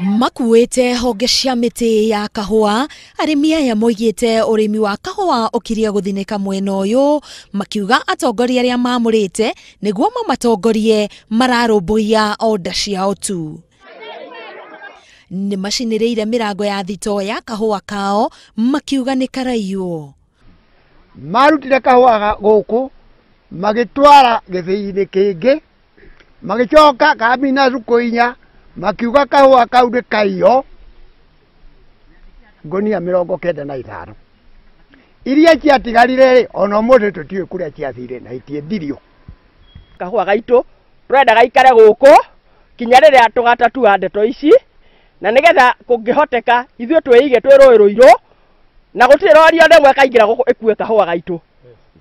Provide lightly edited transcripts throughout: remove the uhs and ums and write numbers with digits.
Makuĩte honge cia mĩtĩ ya kahũa, arĩmi aya moigĩte ũrĩmi wa kahũa ũkirie gũthinĩka mwena ũyũ, makiuga atongoria arĩa mamũrĩte nĩguo mamatongorie mararũmbũiya o nda ciao tu. Nĩ macinĩrĩire mĩrango ya thito ya kahũa kao makiuga nĩ karaiywo. Marutire kahũa gũkũ magĩtwara gĩthĩi-inĩ kĩngĩ, magĩcoka kamina thukũ inya makiuga kahũa kau nĩ kaiyo ngonia 95 iria ciatigarire rĩ, ona ũmũthĩ tũtiũĩ kũrĩa ciathire na itiendirio. Kahũa gaitũ tũrenda gaikare gũkũ kinya rĩrĩa tũgatatua ndeto ici, na nĩgetha kũngĩhoteka ithuĩ twĩige twĩ rũĩ rũirũ na gũtirĩ rori ona ĩmwe ĩkaingĩra gũkũ ĩkue kahũa gaitũ.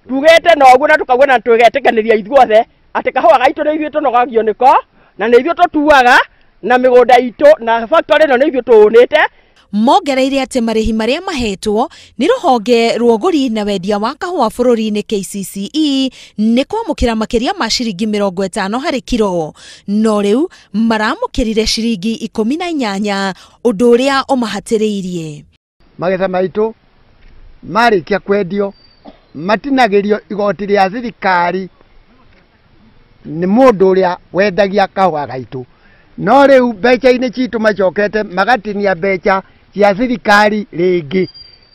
Tugĩte na ũguo na tũkauga na twĩgetĩkanĩria ithuothe atĩ kahũa gaitũ nĩ ithuĩ tũnogagio nĩko na nĩ ithuĩ tũtuaga na mĩgũnda itũ na factory ĩno nĩ ithuĩ tũũnĩte. Mongereire atĩ marĩhi marĩa mahetwo nĩ rũhonge rwa ũgũri na wendia wa kahũa bũrũri-inĩ KCCE nĩ kwamũkĩra makĩria ma ciringi 50 harĩ kiro, no rĩu maramũkĩrire ciringi 18, ũndũ ũrĩa ũmahatĩrĩirie. Magetha maitũ marĩkia kwendio matinagĩrio igoti rĩa thirikari nĩ mũndũ ũrĩa wendagia kahũa gaitũ, no rĩu mbeca-inĩ citũ macokete magatinia mbeca cia thirikari rĩngĩ.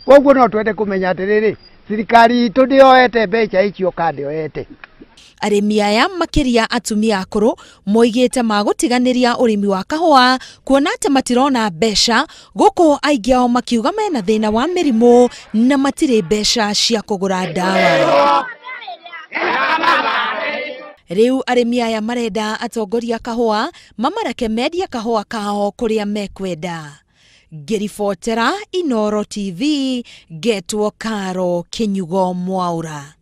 Koguo no twende kũmenya atĩrĩrĩ, thirikari itũ ndĩoete mbeca icio kana ndĩoete. Arĩmi aya makĩria atumia akũrũ moigĩte magũtiganĩria ũrĩmi wa kahũa kuona atĩ matirona mbeca, gũkũ aingĩ ao makiuga mena thĩna wa mĩrimũ na matirĩ mbeca cia kũgũra ndawa. Rĩu arĩmi aya marenda atongoria kahũa mamareke mendie kahũa kao kũrĩa mekwenda. Ngĩribotera Inooro TV, ngetwo Karo Kinyugo Mwaura.